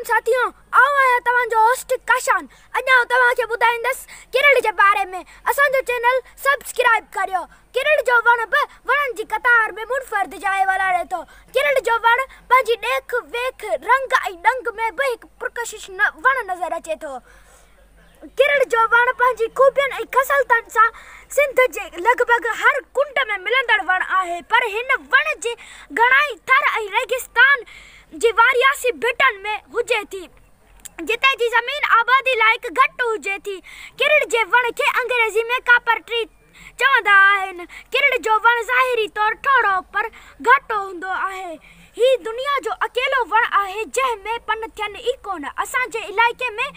عليڪم ساٿيو آئون آهيان توهان جو هوسٽ ڪاشان اڄ آئون توهان کي ٻڌائيندس ڪرڙ جي باري ۾ اسان جو چينل سبسڪرائب ڪريو ڪرڙ جو وڻ به وڻن جي قطار ۾ منفرد جاء والاري ٿو ڪرڙ جو وڻ پنهنجي ڏيک ويک رنگ ۽ ڏنگ ۾ به هڪ پرڪشش وڻ نظر اچي ٿو. ڪرڙ جو وڻ پنهنجي خوبين ۽ خصلتن سان سنڌ جي لڳ ڀڳ هر ڪنڊ ۾ ملندڙ وڻ آهي پر هن وڻ جي گهڻائي ٿر ۽ ريگستان جي وارياسي ڀٽن ۾ هجي ٿي جتي جي زمين آبادي لائق گهٽ هجي ٿي. ڪرڙ جي وڻ کي انگريزي ۾ ڪاپر ٽري چوندا آهن. ڪرڙ جو وڻ ظاهري طور ٺوڙهو پر گهاٽو هوندو آهي. هي دنيا جو اڪيلو وڻ آهي جنهن ۾ پن ٿين ئي ڪونه. اسان جي علائقي ۾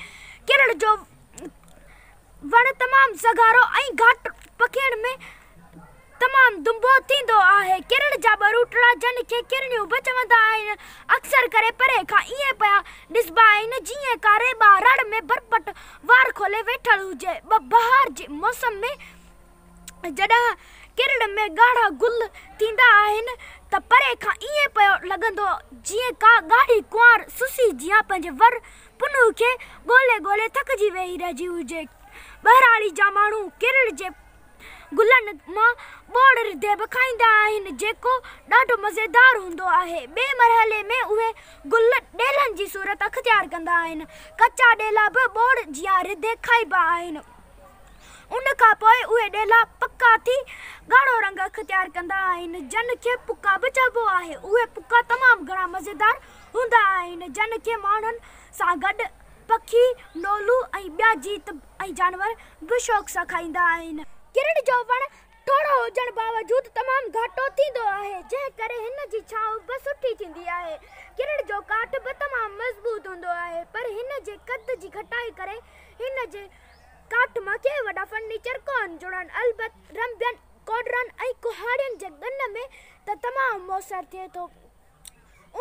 ڪرڙ جو وڻ تمام سگهارو ۽ گهاٽو پکيڙ ۾ تمام دنبو ٿيندو آهي. ڪرڙ جا ٻروٽڙا جن کي ڪرڻيون به چوندا آهن، اڪثر ڪري پري کان ائين پيا ڏسبا آهن جيئن ڪا ريٻا رڙ ۾ برپٽ وار کولي ويٺل هجي. بهار جي موسم ۾ جڏهن ڪرڙ ۾ ڳاڙها گل ٿيندا آهن ته پري کان ائين پيو لڳندو جيئن ڪا ڳاڙهي ڪنوار سسي جيان پنهنجي ور پنهون کي ڳولي ڳولي ٿڪجي ويهي رهجي هجي. ٻهراڙي جا ماڻهو ڪرڙ جي گلن مان ٻوڙ رڌي به کائيندا آهن، جيڪو ڏاڍو مزيدار هوندو آهي. ٻئي مرحلي ۾ اهي گل ڏيلهن جي صورت اختيار ڪندا آهن. ڪچا ڏيلها به ٻوڙ جيان رڌي کائبا آهن. ان کان پوء اهي ڏيلها پڪا ٿي ڳاڙهو رنگ اختيار ڪندا آهن، جن کي پڪا به چئبو آهي. اهي پڪا تمام گهڻا مزيدار هوندا آهن، جن کي ماڻهن سان گڏ پکي، نولو ۽ ٻيا جيت ۽ جانور به شوق سان کائيندا آهن. ڪرڙ جو وڻ ٺوڙهو هجڻ باوجود تمام گهاٽو ٿيندو آهي، جنهن ڪري هن جي ڇانو به سٺي ٿيندي آهي. ڪرڙ جو ڪاٺ به تمام مضبوط هوندو آهي، پر هن جي قد جي گهٽائي ڪري هن جي ڪاٺ مان ڪي وڏا فرنيچر ڪونه جڙن. البت رنبين، ڪوڏرن ۽ ڪهاڙين جي ڳن ۾ ته تمام موثر ٿئي ٿو.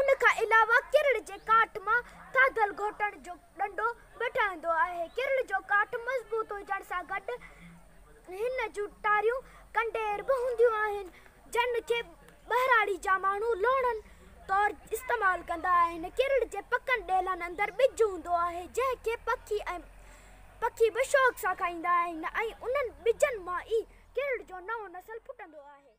ان کان علاوه ڪرڙ جي ڪاٺ مان ٿاڌل گهوٽڻ جو ڏنڊو به ٺهندو آهي. ڪرڙ جو ڪاٺ مضبوط هجڻ سان گڏ هن جون ٽاريون ڪنڊير به هونديون آهن، جن کي ٻهراڙي جا ماڻهو لوڻن طور استعمال ڪندا آهن. ڪرڙ جي پڪن ڏيلن اندر ٻج هوندو آهي، جنهن کي پکي ۽ پکي به شوق سان کائيندا آهن ۽ انهن ٻجن مان ئي ڪرڙ جو نئون نسل ڦٽندو آهي.